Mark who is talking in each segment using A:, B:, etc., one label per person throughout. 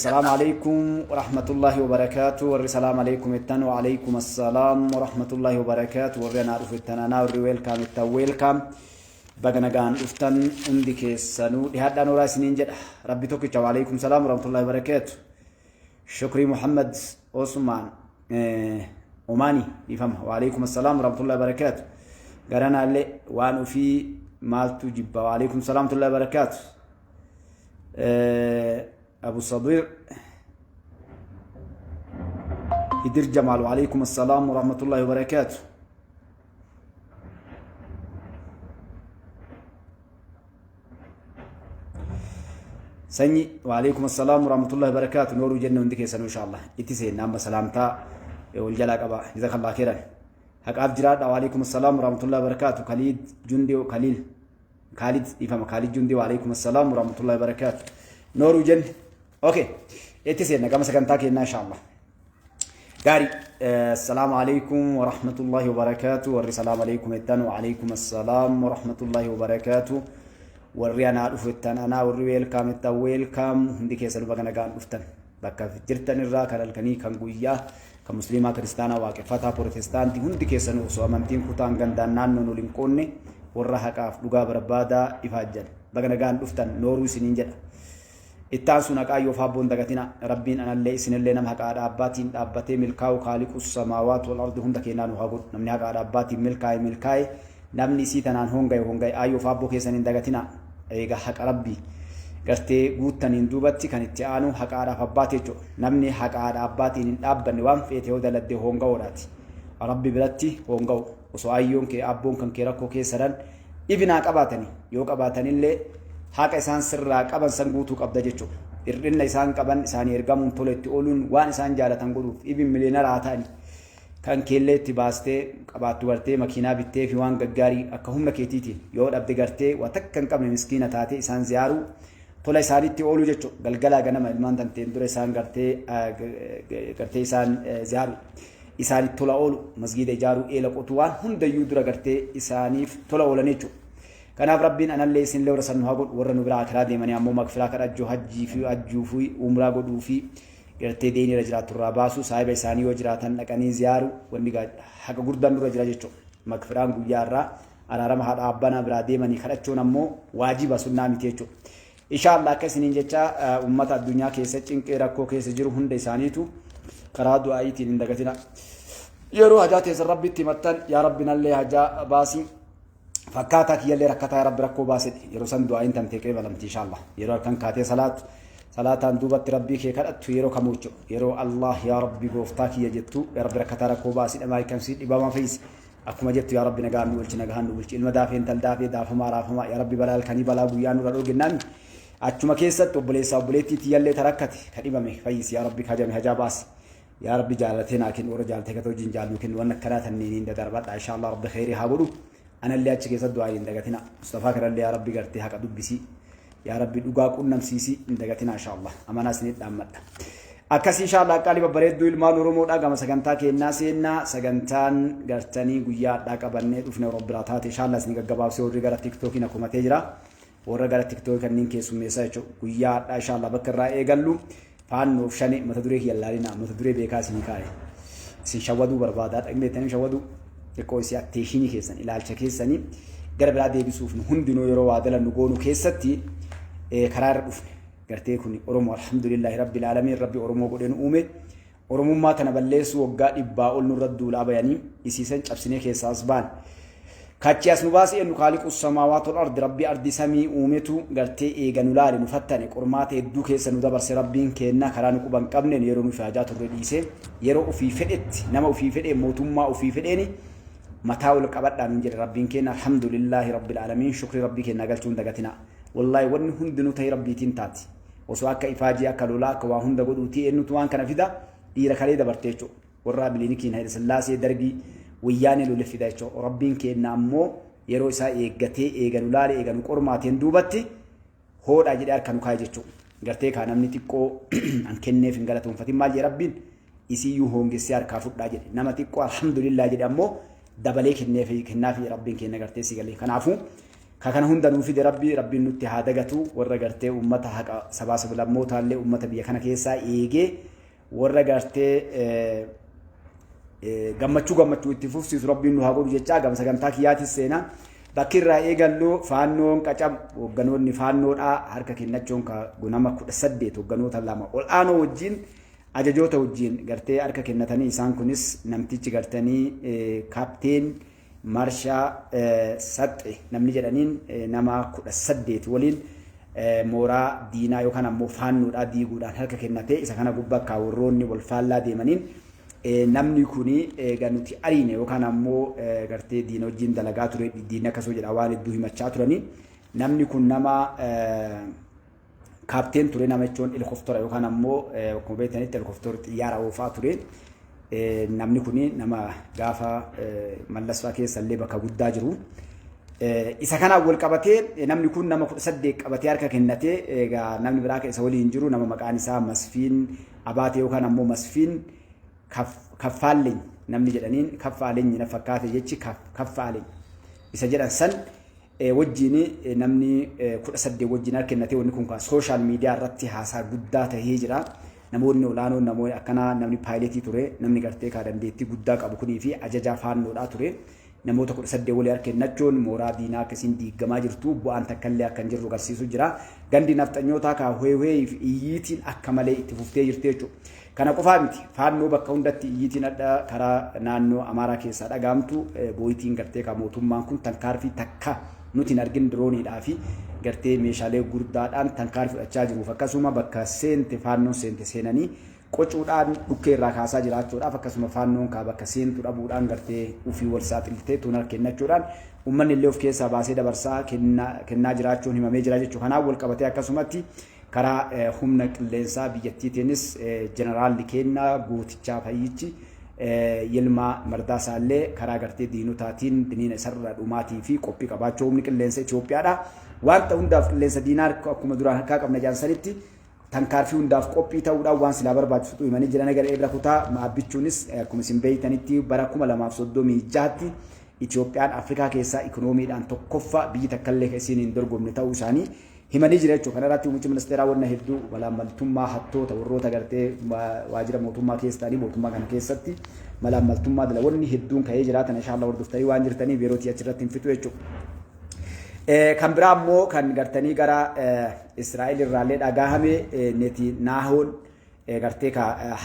A: السلام عليكم ورحمة الله وبركاته. Warri سلام عليكم jettan، وعليكم السلام ورحمة الله وبركاته. Warri anaa dhufu jettan anaa, warri welcome jettan welcome. Baga nagaan dhuftan hundi keessanuu, dhihaadhaan horaa isiniin jedha. Rabbi tokkicha. وعليكم السلام ورحمة الله وبركاته. Shukrii Muhammad Osmaan Omaani dhiifama. وعليكم السلام ورحمة الله وبركاته. Garanaallee waan ofii maaltu jibba. وعليكم السلام ورحمة الله وبركاته. Abu Sadir Hidir Jamaal، وعليكم السلام ورحمة الله وبركاته. Sanyi، وعليكم السلام ورحمة الله وبركاته. Nooruu jenne hundi keessanuu inshallah. Itti seenna amma, salaamtaa wal jalaa qaba. جزاك الله خيرا. Haqaaf jiraadha. وعليكم السلام ورحمة الله وبركاته. Khalid Jundi, Khalil Khalid dhiifama, Khalid Jundi، وعليكم السلام ورحمة الله وبركاته. Nooruu jenne. Okay. Itti seenna gama sagantaa kennaa inshallah. Gaarii. السلام عليكم ورحمة الله وبركاته. Warri سلام عليكم jettan، وعليكم السلام ورحمة الله وبركاته. Warri anaa dhufu jettan anaa, warri welcome jettan welcome. Hundi keessanuu baga nagaan dhuftan. Bakka jirtan irraa, kan halkanii, kan guyyaa, kan musliimaa, kiristaanaa, waaqeffataa, protestaantii, hundi keessanuu osoo amantiin, kutaan, gandaan, naannoon ol hin qoonne, warra haqaaf dhugaa barbaadaa ifaajjan. Baga nagaan dhuftan, nooruu isiniin jedha. Ittaan sun haqaa yoo faabboon dagatina. Rabbiin anallee isinillee nama haqaa dhaabbaatiin dhaabbatee milkaa'u خالق السماوات والأرض hunda kennaa nu haa godhu. Namni haqaa dhaabbaatiin milkaa'e milkaa'e, namni isii tanaan hongaye hongaye. Ayyoo faabboo keessan hin dagatina. Egaa haqa Rabbii gartee guuttaniin duubatti kan itti aanu haqaadhaaf abbaati jechuudha. Namni haqaadha abbaatiin hin dhaabbanne waan feete yoo daladde honga'oodhaati. Rabbi biratti honga'u. Osoo ayyoon kee, abboon kan kee rakkoo keessaran ibinaa qabaatanii yoo qabaatanillee, haqa isaan sirraa qaban san guutuu qabda jechuudha. Hir'inna isaan qaban isaanii ergamuun, tola itti ooluun, waan isaan jaalatan godhuuf, ibin miliyoonaraa ta'anii kan keellee itti baastee qabaattu, gartee makiinaa bittee fi waan gaggaarii akka humna keetiitiin, yoo dhabde gartee waa takka hin qabne miskiina taate isaan ziyaaruu, tola isaanitti ooluu jechuudha. Galgalaa ganama ilmaan tanteen dura isaan gartee isaan ziyaaruu, isaanitti tola oolu, masgiida ijaaruu, eela qotuu, waan hundayyuu dura gartee isaaniif tola oolan jechuudha. Kanaaf Rabbiin anallee isinillee warra san nu haa godhu. Warra nu biraa akiraa deemanii ammoo magfiraa kadhachuu, hajjii fi hajjuu fi umraa godhuu fi gartee deeni irra jiraatu irraa baasu, saahiba isaanii yoo jiraatan dhaqanii ziyaaru, wanni haqa guddaan dura jira jechuudha. Magfiraan guyyaa irraa araarama haadha abbanaa biraa deemanii kadhachuun ammoo waajiba, sunnaa miti jechuudha. Inshallah akka isiniin jecha, uummata addunyaa keessa cinqee rakkoo keessa jiru hunda isaaniitu karaa du'aayitiin hin dagatina. Yeroo hajaa teessan Rabbitti himattan, yaa Rabbi nallee hajaa baasii, fakkaataa kiyyallee rakkataa yaa Rabbi rakkoo baasedhe, yeroo san du'aayin tantee qeebalamti inshallah. Yeroo halkan kaatee salaatu, salaataan duubatti Rabbii kee kadhattu, yeroo kamuu jechuudha. Yeroo Allah yaa Rabbi gooftaa kiyya jettu, yaa Rabbi rakkataa rakkoo baasii, dhamaa hiikamsii, dhibamaa fayyisi akkuma jettu, yaa Rabbi nagaan nu bulchi, nagaan nu bulchi, ilma daafee, intal daafee, daafamaa raafamaa, yaa Rabbi balaa halkanii, balaa guyyaa nurra dhoogennaan, achuma keessatti obboleessaa obboleettii tiyyallee tarakkate ka dhibame fayyisi, yaa Rabbi kajame hajaa baasi, yaa Rabbi jaalatee naa kennu, warra jaalatee ka wajjin jaallu kennu, waan akkanaa tanniin hin dadarbadha. Inshallah Rabbi kheyrii haa godhu. Anallee achi keessatti du'aa hin dagatina. Mustafaa kanallee yaa Rabbi gartee haqa dubbisii, yaa Rabbi dhugaa qunnamsiisii hin dagatina inshallah. Amanaa isinit dhaammadha. Akkasii inshallah. Qaalii babbareedduu ilmaan Oromoodha, gama sagantaa kennaa seennaa. Sagantaan gartanii guyyaa hadhaa qabannee dhufne warra biraa taate inshallah isin gaggabaabsee, warri gara TikTokiin akkumatee jira. Warra gara TikTokii kanneen keessummeessaa jechuudha. Guyyaa hadhaa inshallah bakka irraa eegallu faannoof shane. Mata duree kiyya laalina, mata duree beekaa isinii kaa'e. Isin shawwaduu barbaadaa dhaqneettanii shawwaduu xiqqoo isii attentionii keessan, ilaalcha keessanii gara biraa deebisuuf. Nu hundinuu yeroo waa dalannu goonu keessatti karaa irra dhufne gartee kun Oromoo، الحمد لله رب العالمين. Rabbi Oromoo godhee nu uume. Oromummaa tana balleessuu waggaa 100 ol nurra duulaa bayanii isiisan cabsinee keessaa as baane. Kachi as nu baase eenyu? خالق السماوات والأرض, Rabbi ardi samii uumetu gartee eega nu laale, nu fattane, qormaata hedduu keessa nu dabarse. Rabbiin kenna karaa nu quban qabneen yeroo nu faajaa turre dhiise, yeroo ofii fedhetti nama ofii fedhee, mootummaa ofii fedheeni mataa ol qabadhaa nuun jedhe Rabbiin kenna. الحمد لله رب العالمين. Shukrii Rabbii kennaa galchuun dagatina. Wallaahi wanni hundinuu ta'e Rabbiitiin taati. Osoo akka ifaajii, akka lolaa, akka waa hunda godhuutii eenyutu waan kana fida? Dhiira kalee dabarte jechuudha. Warra Biliinikiin, Hayila Sillaasee, Dargii, Wayyaanee lole fida jechuudha. Rabbiin kenna ammoo yeroo isaa eeggatee, eeganu laale, eeganu qormaateen duubatti hoodhaa jedhee harka nu kaa'e jechuudha. Gartee kaa namni xiqqoo an kenneef hin galatoonfatin maal jedhe Rabbiin? Isiyyuu hoongessee harkaa fudhaa jedhe. Nama xiqqoo alhamdulillah jedhe ammoo dabalee kenneef, kennaafi Rabbiin kenna gartee si galee. Kanaafuu Ka kana hunda nuu fide Rabbi, Rabbiin nutti haa dagatu. Warra gartee uummata haqa sabaa sablammootallee uummata biyya kana keessaa eegee, warra gartee gammachuu gammachuu itti fufsiisu Rabbiin nu haa godhu jechaa, gama sagantaa kiyyaatis seenaa. Bakki irraa eegallu, Faannoon qacam hoogganoonni Faannoodhaa harka kennachuun ka nama 18 hoogganoota lama ol aanoo wajjin, ajajoota wajjin gartee harka kennatanii. Isaan kunis namtichi gartanii kaapteen Marshaa Saxxe namni jedhaniin nama 18 waliin mooraa diinaa yookaan ammoo Faannoodhaa diiguudhaan harka kennatee. Isa kana gubbaa akka warroonni wal faallaa deemaniin, namni kuni egaa nuti ariine yookaan ammoo gartee diina wajjin dalagaa ture, diinni akkasuma jedha, waan hedduu himachaa turanii. Namni kun nama kaapteen ture, nama jechuun helikooftera yookaan ammoo akkuma beektanitti helikooftera xiyyaara oofaa ture. Namni kuni nama gaafa Mallasfaa keessa illee bakka guddaa jiru. Isa kanaan wal qabatee namni kun nama 18 qabatee harka kennatee. Egaa namni biraa isa waliin jiru nama maqaan isaa Masfiin Abaatee yookaan ammoo Masfiin Kaffaaleny namni jedhaniin, Kaffaaleny na fakkaate jechi, Kaffaaleny isa jedhan san wajjin namni 18 wajjin harka kennatee. Wanni kun social media irratti haasaa guddaa tahee jira. Namoonni olaanoon, namoonni akkanaa, namni paayiletii ture, namni gartee kaa dandeettii guddaa qabu kunii fi ajajaa Faannoodhaa ture. Namoota 18 walii harka kennachuun mooraa diinaa akkasiin diigamaa jirtu, bu'aan takka illee akka hin jirru agarsiisu jira. Gandi nafxanyootaa kaa huehuee fi iyyiitiin akka malee itti fuftee jirti jechuudha. Kana qofaa miti, Faannoo bakka hundatti iyyiitiin adda karaa naannoo Amaaraa keessaa dhagaamtu, booyitiin gartee kaa mootummaan kun tankaarfii takka nuti hin argin dirooniidhaa fi gartee meeshaalee gurdaadhaan tankaarfii fudhachaa jiruuf, akkasuma bakka seente Faannoon seente seenanii qocuudhaan dhukkee irraa kaasaa jiraachuudhaaf, akkasuma Faannoon kaa bakka seentu dhabuudhaan gartee ofii wal saaxiltee tuun harka kennachuudhaan uummanni illee of keessaa baasee dabarsaa kennaa jiraachuun himamee jira jechuudha. Kanaaf wal qabatee akkasumatti karaa humna qilleensaa biyyattiitiinis jeneraalli keenna gootichaa fayyichi Yilmaa Mardaasaa illee karaa gartee diinotaatiin diniina isarra dhumaatii fi qophii qabaachuu humni qilleensa Itoophiyaadha. Wanta hundaaf qilleensa diinaa akkuma duraan harkaa qabna jaansanitti tankaarfii hundaaf qophii ta'uudhaan waan silaa barbaachisu himanii jiran. Egaa Ebla kutaa maabbichuunis akkuma isin beektanitti bara 2036tti Itoophiyaan Afrikaa keessaa ikonoomiidhaan tokkoffaa, biyyi takkallee kan isiin hin dorgomne ta'uu isaanii himanii jira jechuudha. Kana irratti muummichi ministeeraa wanna hedduu, malaammaltummaa, hattoota, warroota gartee waajjira mootummaa keessa ta'anii mootummaa kana keessatti malaammaltummaa dala, wanni hedduun ka'ee jiraatan inshallah hordoftanii waan jirtaniif yeroo achirratti hin fixu jechuudha. Kan biraa immoo kan gartanii gara Israa'el irraallee dhagahame, Netaniyaahuun gartee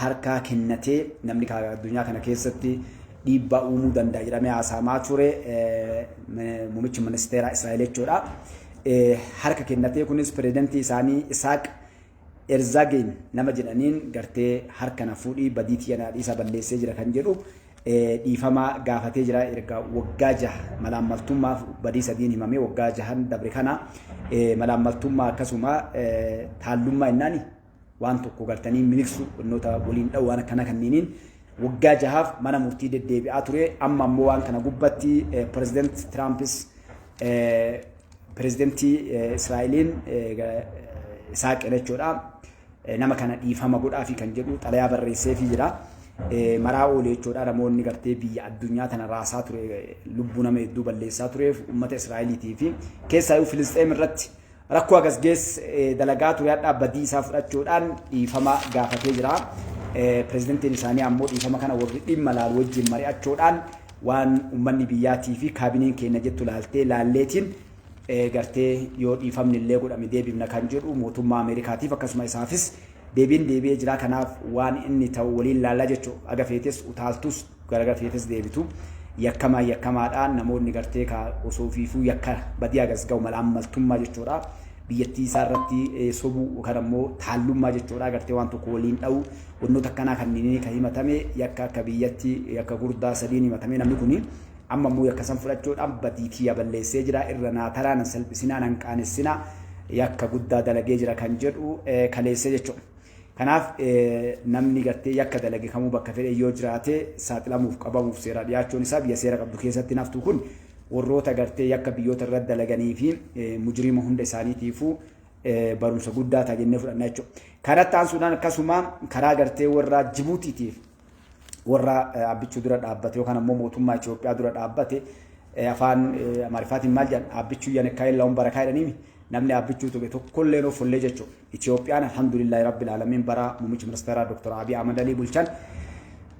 A: harka kennatee, namni addunyaa kana keessatti dhiibbaa uumuu danda'a jedhamee haasa'amaa ture, muummichi ministeeraa Israa'el jechuudha. Harka kennatee, kunis pirezidantii isaanii Isaaq Erzaageen nama jedhaniin gartee harka na fuudhii, badii tiyya na dhiisa, balleessee jira kan jedhu dhiifama gaafatee jira. Erga waggaa 6 malaammaltummaaf badii sadiin himamee, waggaa 6n dabre kana malaammaltummaa, akkasuma taallummaa innaani waan tokko gartanii miliqsu, wannoota waliin dha'u, waan akkana kanneeniin waggaa 6f mana murtii deddeebi'aa ture. Amma ammoo waan kana gubbatti pireezident Tiraampis pireezidentii Israa'eliin Isaaq jechuudha. Nama kana dhiifama godhaafi kan jedhu xalayaa barreesseefii jira. Maraa oole jechuudha. Namoonni gartee biyya addunyaa tana raasaa ture, lubbuu nama hedduu balleessaa tureef, uummata Israa'eliitii fi keessaayyuu Filisxeem irratti rakkoo agas geess dalagaa ture, hadhaa badii isaa fudhachuudhaan dhiifama gaafatee jira. Pireezidantiin isaanii ammoo dhiifama kana warri dhimma laalu wajjin mari'achuudhaan, waan uummanni biyyaatii fi kaabineen keenya jettu laaltee laalleetiin gartee yoo dhiifamni illee godhame deebifna kan jedhu mootummaa Ameerikaatiif akkasuma isaafis deebiin deebi'ee jira. Kanaaf waan inni ta'u waliin laallaa jechuudha. Aga feetes utaaltus, gara feetes deebitu, yakkamaa yakkamaadhaan namoonni gartee ka osoo fiifuu yakka badii agas ga'u, malaammaltummaa jechuudha. Biyyattii isaa irratti sobuu yookaan ammoo taallummaa jechuudha. Gartee waan tokko waliin dha'u, wantoota akkanaa kanneen kan himatame, yakka akka biyyatti yakka gurdaa sadiin himatame. Namni kuni amma immoo yakka san fudhachuudhaan badii kiyya balleessee jira, irra naa taraa, nan salphisinaa, nan qaanessinaa, yakka guddaa dalagee jira kan jedhu kaleessee jechuudha. Kanaaf namni gartee yakka dalage kamuu bakka fedhe yoo jiraate saaxilamuuf, qabamuuf, seeraa dhiyaachuun isaa biyya seera qabdu keessatti naftu. Kun warroota gartee yakka biyyoota irratti dalaganii fi mujriima hunda isaaniitiifuu barumsa guddaa ta'a jennee fudhanna jechuudha. Kanatti aansuudhaan akkasuma karaa gartee warra Jibuutiitiif warra Abbichuu dura dhaabbate yookaan ammoo mootummaa Itoophiyaa dura dhaabbate, Afaan Amaariffaatiin maal jedhan, "Aabbichuu yanakkaa illaa barakaa" jedhanii, namni Aabbichuu tuqe tokkollee of follee jechuudha. Itoophiyaan alhamdulillahi rabbil aalamiin bara muummichi ministeeraa Dr. Abiy Ahmad Alii bulchan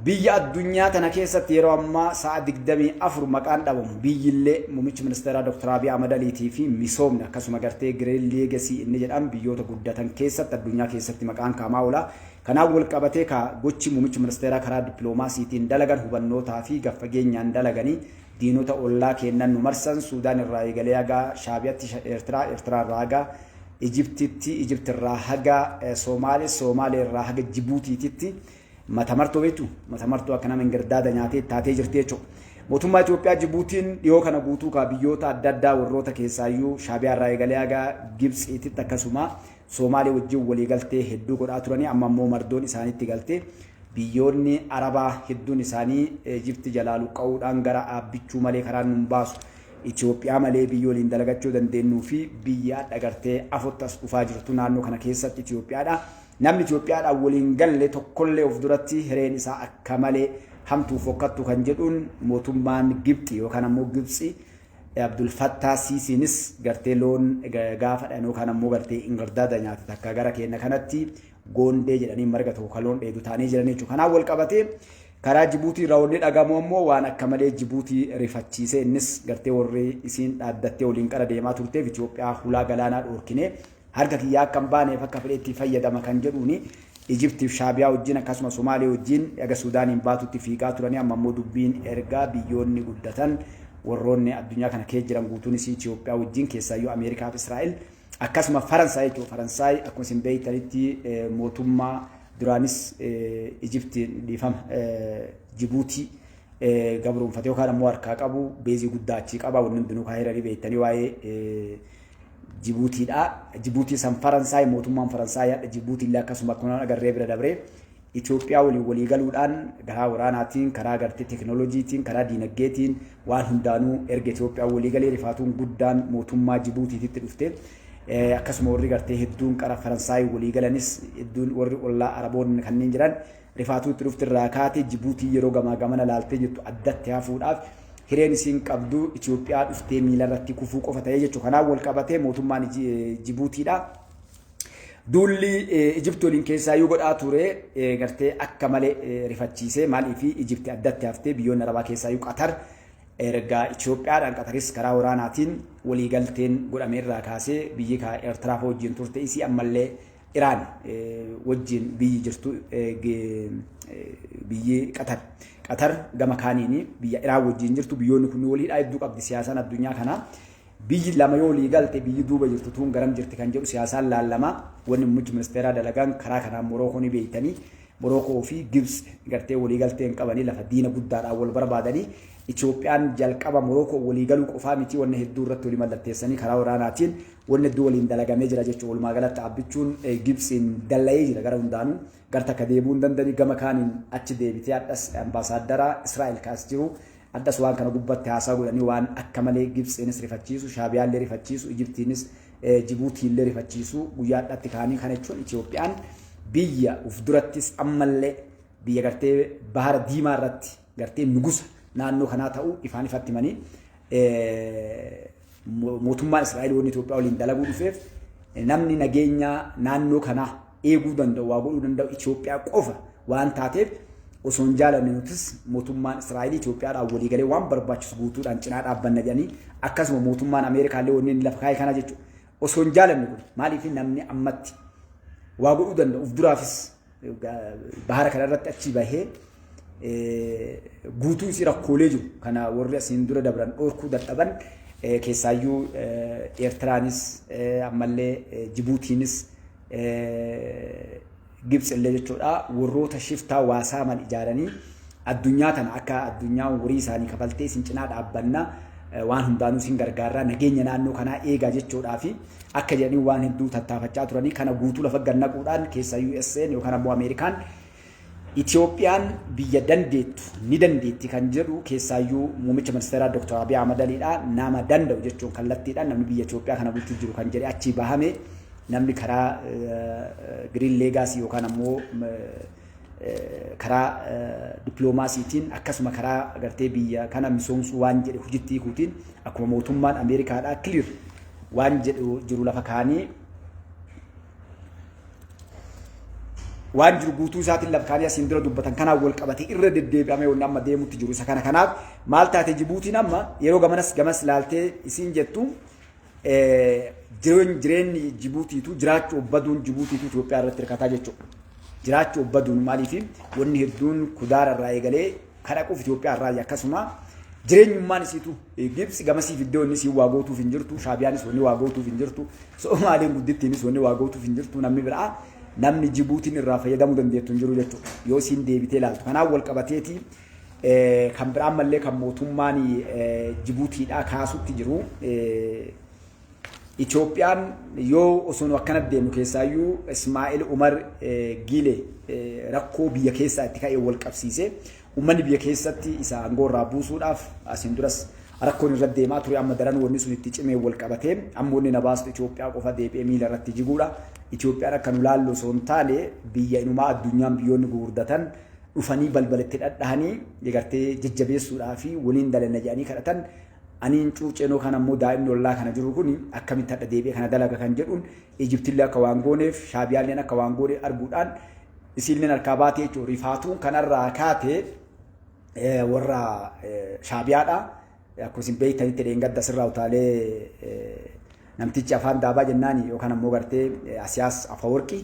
A: biyya addunyaa tana keessatti yeroo ammaa sa'a 24 maqaan dhabamu biyyillee muummichi ministeeraa Dr. Abiy Ahmad Aliitii fi misoomni akkasuma gartee Green Legacy inni jedhan biyyoota guddatan keessatti addunyaa keessatti maqaan kaamaa oola. Kanaaf wal qabatee ka gochi muummichi ministeeraa karaa dippiloomaasiitiin dalagan, hubannootaa fi gaffageenyaan dalaganii diinota ollaa kennan nu marsan, Suudaan irraa eegalee haga Shaabiyatti, Eertiraa, Eertiraa irraa haga Ijiptitti, Ijipti irraa haga Soomaalee, Soomaalee irraa haga Jibuutiititti mata martoo beektu, mata martoo akka nama ingirdaada nyaatee taatee jirti jechuudha. Mootummaa Itoophiyaa Jibuutiin dhiyoo kana guutuu kaa biyyoota adda addaa warroota keessaayyuu Shaabiyaa irraa eegalee haga Gibxiititti akkasuma Soomaalee wajjin waliigaltee hedduu godhaa turanii, amma immoo mardoon isaanitti galtee biyyoonni Arabaa hedduun isaanii Ijipti jalaa luqqa'uudhaan gara Aabbichuu malee karaan nun baasu Itoophiyaa malee biyya waliin dalagachuu dandeenyuu fi biyya adda gartee afotti as dhufaa jirtu naannoo kana keessatti Itoophiyaadha. Namni Itoophiyaadhaan waliin galle tokkollee of duratti hireen isaa akka malee hamtuu fokkattu kan jedhuun mootummaan Gibxi yookaan ammoo Gibxi Abdul Fattaa Siisiinis gartee loon gaafa yookaan ammoo gartee ingirdaada nyaate takka gara keenya kanatti goondee jedhanii marga tokko kan loon dheedu ta'anii jiran jechuudha. Kanaaf wal qabatee karaa Jibuutii irraa wanni dhagamu ammoo waan akka malee Jibuutii rifachiisee, innis gartee warri isiin dhaaddattee waliin qara deemaa turteef Itoophiyaa hulaa galaanaa dhoorkinee harka kiyyaa akka hin baaneef akka fedhetti fayyadama kan jedhuuni Ijiptiif Shaabiyaa wajjin akkasuma Somaalee wajjin aga Suudaaniin baatutti fiigaa turanii, amma ammoo dubbiin ergaa biyyoonni guddatan warroonni addunyaa kana keessa jiran guutuunis Itoophiyaa wajjin, keessaayyuu Ameerikaa fi Israa'el akkasuma Faransaay jechuudha. Faransaay akkuma isin beektanitti mootummaa duraanis Ijiptiin, dhiifama, Jibuutii gabroonfatee yookaan ammoo harkaa qabu, beezii guddaa achii qaba. Wanni hundinuu kaayiranii beektanii waa'ee Jibuutiidha. Jibuutii san Faransaay, mootummaan Faransaay hadha Jibuutii illee akkasuma akkuma agarree bira dabree Itoophiyaa waliin walii galuudhaan karaa waraanaatiin, karaa gartee teekinooloojiitiin, karaa diinagdeetiin waan hundaanuu erga Itoophiyaa walii galee rifaatuun guddaan mootummaa Jibuutiititti dhufte. Akkasuma warri gartee hedduun qara Faransaay walii galanis hedduun warri ollaa Araboonni kanneen jiran rifaatuu itti dhufte irraa kaate Jibuutii yeroo gamaa gamana laaltee jirtu addatti hafuudhaaf hireen isiin qabdu Itoophiyaa dhuftee miila irratti kufuu qofa ta'ee jechuudha. Kanaaf wal qabatee mootummaan Jibuutiidha. Duulli Ijipti waliin keessaayyuu godhaa ture gartee akka malee rifachiisee, maaliif Ijipti addatti haftee biyyoonni Arabaa keessaayyuu Qatar erga Itoophiyaadhaan Qataris karaa waraanaatiin waliigalteen godhame irraa kaasee biyyi Eertiraa wajjin turte isii ammallee Iraan wajjin biyyi jirtu biyyi Qatar. Qatar gama kaaniin biyya Iraan wajjin jirtu, biyyoonni kun walii hidhaa hedduu qabdi siyaasaan addunyaa kanaa. Biyyi lama yoo walii galte biyyi duuba jirtu tuun garam jirti kan jedhu siyaasaan laallama. Wanni muummichi ministeeraa dalagan karaa kanaan Morookoo ni beeytanii. Morookoo fi Gibs gartee walii galtee hin qabanii, lafa diina guddaadhaan wal barbaadanii. Itoophiyaan jalqaba Morookoo walii galuu qofaa miti, wanna hedduu irratti walii mallatteessanii karaa waraanaatiin wanni hedduu waliin dalagamee jira jechuudha. Walumaa galatti Abbichuun Gibsiin dallayee jira gara hundaanuu. Gara takka deebi'uu hin danda'anii, gama kaaniin achi deebitee hadhas ambaasaaddara Israa'el kaas jiru addas waan kana gubbatti haasaa godhanii waan akka malee Gibtsiinis rifachiisu, Shaabiyaallee rifachiisu, Ijiptiinis Jibuutiillee rifachiisu guyyaa hadhaatti kaanii. Kana jechuun Itoophiyaan biyya uf durattis ammallee biyya gartee bahara diimaa irratti gartee nugusa naannoo kanaa ta'uu ifaan ifatti himanii, mootummaan Israa'el wanni Itoophiyaa waliin dalaguu dhufeef namni nageenya naannoo kanaa eeguu danda'u, waa godhuu danda'u Itoophiyaa qofa waan taateef, osoo hin jaalanne nutis mootummaan Israa'el Itoophiyaadhaan walii galee waan barbaachisu guutuudhaan cinaa dhaabbanna jedhanii, akkasuma mootummaan Ameerikaallee wanni inni lafa kaa'e kana jechuudha. Osoo hin jaalanne kun maaliif namni ammatti waa godhuu danda'u uf duraafis bahara kanarratti achi bahee guutuu isii rakkoolee jiru kana warri asiin dura dabran dhorkuu dadhaban, keessaayyuu Eertiraanis ammallee Jibuutiinis Gibxi illee jechuudha, warroota shiftaa waa saaman ijaaranii addunyaa tana akka addunyaa horii isaanii kafaltee isin cinaa dhaabbanna, waan hundaanuu isin gargaarraa, nageenya naannoo kanaa eegaa jechuudhaa fi akka jedhanii waan hedduu tattaafachaa turanii kana guutuu lafa gannaquudhaan keessa USA'n yookaan ammoo Ameerikaan Itoophiyaan biyya dandeettu ni dandeetti kan jedhu, keessaayyuu muummicha ministeeraa Dr. Abiy Ahmad Aliidha, nama danda'u jechuun kallattiidhaan namni biyya Itoophiyaa kana bulchuu jiru kan jedhe achii bahame namni karaa Green Legacy yookaan ammoo Karaa dippiloomaasiitiin, akkasuma karaa gartee biyya kana misoomsuu waan jedhe hojiitti hiikuutiin, akkuma mootummaan Ameerikaadhaa clear waan jedhu jiru lafa kaanii, waan jiru guutuu isaatiin lafa kaanii asiin dura dubbatan kanaan wal qabatee irra deddeebi'amee wanni amma deemutti jiru isa kana. Kanaaf maal taate Jibuutiin amma yeroo gamanas gamas laaltee isiin jettu, jireenyi Jibuutiitu, jiraachuu baduun Jibuutiitu Itoophiyaa irratti hirkataa jechuudha. Jiraachuu baduun maaliif, wanni hedduun kudaara irraa eegalee kadhaquuf Itoophiyaa irraa, akkasuma jireenyummaan isiitu Gibsi gamasiif iddoo inni siin waa gootuuf hin jirtu, Shaabiyaanis wanni waa gootuuf hin jirtu, Somaaleen guddittiinis wanni waa gootuuf hin jirtu, namni biraa namni Jibuutiin irraa fayyadamuu dandeettu hin jiru jechuudha. Yoo isiin deebitee ilaaltu. Kanaaf wal qabateeti kan biraa ammallee kan mootummaan Jibuutiidhaa kaasutti jiru. Itoophiyaan yoo osoo nu akkana deemu, keessaayyuu Ismaa'eel Umar Gile rakkoo biyya keessaa itti ka'ee wal qabsiise, uummanni biyya keessatti isa aangoo irraa buusuudhaaf asiin duras rakkoon irra deemaa ture, amma daran wanni sun itti cimee wal qabatee, amma wanni na baastu Itoophiyaa qofa deebi'ee miila irratti jiguudha. Itoophiyaan akka nu laallu osoo hin taane, biyya inumaa addunyaan biyyoonni gurguddatan dhufanii balbalatti dhadhahanii gartee jajjabeessuudhaa fi waliin dalanna jedhanii kadhatan, aniin cuuceenoo kan ammoo daa'imni ollaa kana jiru kun akkamitti hadha deebi'ee kana dalaga kan jedhuun, Ijiptillee akka waan gooneef, Shaabiyaalleen akka waan goone arguudhaan isiilleen harkaa baatee jechuudha. Rifaatuun kanarraa kaate warra Shaabiyaadha. Akkuma isin beektanitti, dheengadda asirraa utaalee namtichi afaan daabaa jennaani yookaan ammoo gartee Asiyaas Afawarqi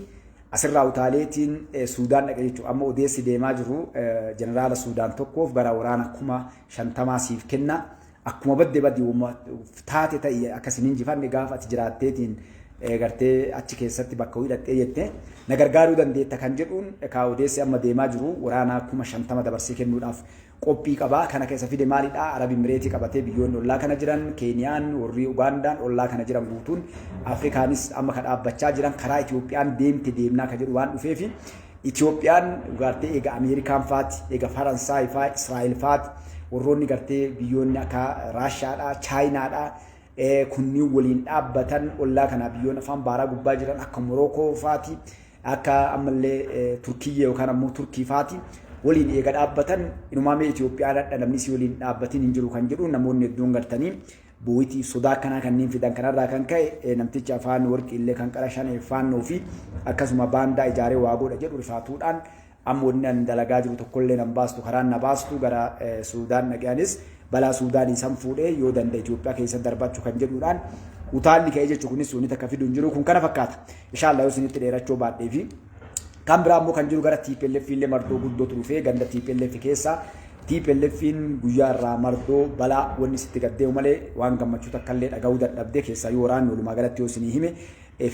A: asirraa utaaleetiin Suudaan dhaqe jechuudha. Amma odeessi deemaa jiru jeneraala Suudaan tokkoof gara waraana 50,000 siif kenna. Akkuma badde baddi taate ta'e, akkasin injifanne gaafa ati jiraatteetiin gartee achi keessatti bakka hidhattee jette na gargaaruu dandeetta kan jedhuun kaa odeessi amma deemaa jiru, waraana 50,000 dabarsee kennuudhaaf qophii qabaa. Kana keessa fide maalidha? Arab Imireetii qabatee, biyyoonni ollaa kana jiran, Keeniyaan, warri Ugaandaan ollaa kana jiran guutuun, Afrikaanis amma ka dhaabbachaa jiran karaa Itoophiyaan deemte deemnaa ka jedhu waan dhufeefi, Itoophiyaan gartee eega Ameerikaan faati, eega Faransaay faa, Israa'el faati, warroonni gartee biyyoonni akka Raashaadhaa, Chaayinaadhaa kunniin waliin dhaabbatan, ollaa kanaa biyyoonni afaan baaraa gubbaa jiran akka Morookoo faati, akka ammallee Turkiyyee yookaan ammoo Turkii faati waliin eega dhaabbatan, inumaa mee Itoophiyaan hadha namni si waliin dhaabbatiin hin jiru kan jedhu namoonni hedduun gartanii bu'itii sodaa akkanaa kanneen fidan. Kanarraa kan ka'e namtichi afaan warqii illee kan qara shanee faannoo fi akkasuma baandaa ijaaree waa godha jedhu rifaatuudhaan, amma wanni an dalagaa jiru tokkollee nan baastu, karaan na baastu gara Suudaan dhaqeanis balaa Suudaanii san fuudhee yoo danda'e Itoophiyaa keessa darbachuu kan jedhuudhaan utaalli ka'ee jechuun kunis wanni takka fidu hin jiru. Kun kana fakkaata. Inshaallah yoo isinitti dheerachuu baadhee fi kan biraa immoo kan jiru gara TPLF illee mardoo guddootu dhufee ganda TPLF keessa. TPLFin guyyaa irraa mardoo balaa wanni sitti gaddeemu malee waan gammachuu takka illee dhaga'uu dadhabde. Keessaa yoo waraanni walumaa galatti yoo isinii hime,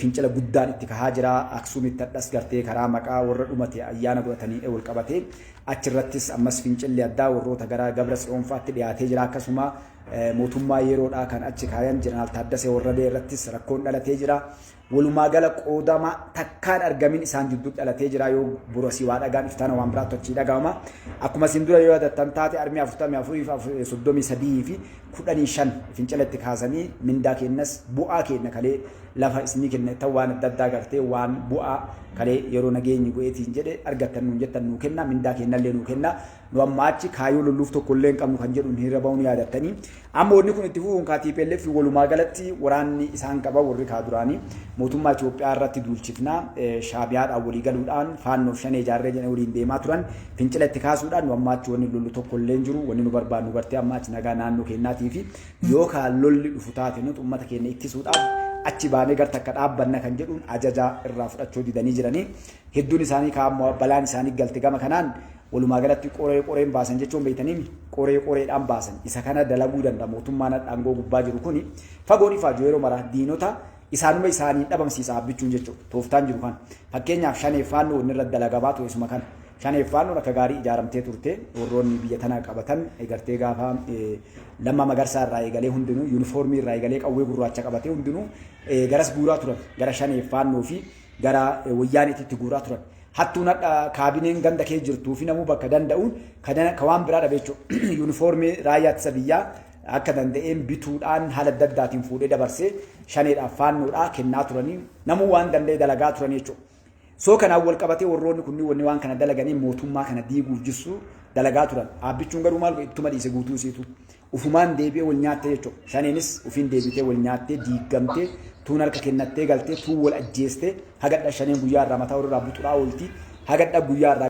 A: fincila guddaan itti kahaa jira. Aksuumitti hadhas gartee karaa maqaa warra dhumate ayyaana godhatanii wal qabate achirrattis ammas fincilli addaa warroota gara Gabra Tsiyoonfaatti dhiyaatee jira. Akkasuma mootummaa yeroodhaa kan achi kaayan Jeneraal Taaddasee Warradee irrattis rakkoon dhalatee jira. Walumaa gala qoodama takkaan argamin isaan jidduu dhalatee jira. Yoo borasii waa dhagaan, iftaana waan biraatti achii dhaga'ama. Akkuma isin dura yoo yaadattan taate, armii 44 fi 33 fi 15 fincila itti kaasanii, mindaa kennas bu'aa kenna kalee lafa isinii kenna ta'u, waan adda addaa gartee waan bu'aa kalee yeroo nageenyi go'eetiin jedhe argattan nuun jettan nuu kenna, mindaa kennallee nuu kenna, nu amma achi kaayoo lolluuf tokko illee hin qabnu kan jedhu hiriira ba'uun yaadattanii. Amma wanni kun itti fufuun kaa TPLF walumaa galatti waraanni isaan qaba warri kaa duraanii mootummaa Itoophiyaa irratti duulchifnaa, Shaabiyaadhaan walii galuudhaan faannoof shanee ijaarree jedhanii waliin deemaa turan, fincila itti kaasuudhaan, nu amma achi wanni lollu tokko illee hin jiru, wanni nu barbaadnu gartee amma achi nagaa naannoo keenyaatii fi yoo kaa lolli dhufu taate nuti uummata keenya ittisuudhaaf achi baanee gar takka dhaabbanna kan jedhuun ajaja irraa fudhachuu didanii jiranii. Hedduun isaanii kaa ammoo balaan isaanii galte. Gama kanaan walumaa galatti qoree qoreen baasan jechuun beektanii, qoree qoreedhaan baasan. Isa kana dalaguu danda'a mootummaan aangoo gubbaa jiru kuni. Fagoon ifaaju yeroo mara diinota isaanuma isaanii dhabamsiisa abbichuun jechuudha. Tooftaan jiru kana, fakkeenyaaf shaneef faannoo wanni irra dalagamaa ture isuma kana. Shaneef faannoon akka gaarii ijaaramtee turte. Warroonni biyya tana qabatan gartee gaafa Lammaa Magarsaa irraa eegalee hundinuu yuunifoormii irraa eegalee qawwee gurraacha qabatee hundinuu garas guuraa turan, gara shaneef faannoo fi gara wayyaaneetitti guuraa turan. Hattuun hadha kaabineen ganda kee jirtuu fi namuu bakka danda'uun ka waan biraa dhabe jechuudha. Yuunifoormii raayyaa ittisa biyyaa akka danda'een bituudhaan haala adda addaatiin fuudhee dabarsee shaneedhaaf faannoodhaa kennaa turanii, namuu waan danda'e dalagaa turan jechuudha. So kanaan wal qabatee warroonni kunniin wanni waan kana dalaganii mootummaa kana diiguuf jissu dalagaa turan. Aabbichuun garuu maal ittuma dhiise guutuu isiitu. Ufumaan deebi'ee wal nyaatte jechuudha. Shaneenis ufiin deebitee wal nyaattee diigamtee tuun harka kennattee galtee tuun wal ajjeestee hagadha shaneen guyyaa irraa mataa walirraa buxuraa oolti. Hagadha guyyaa irraa.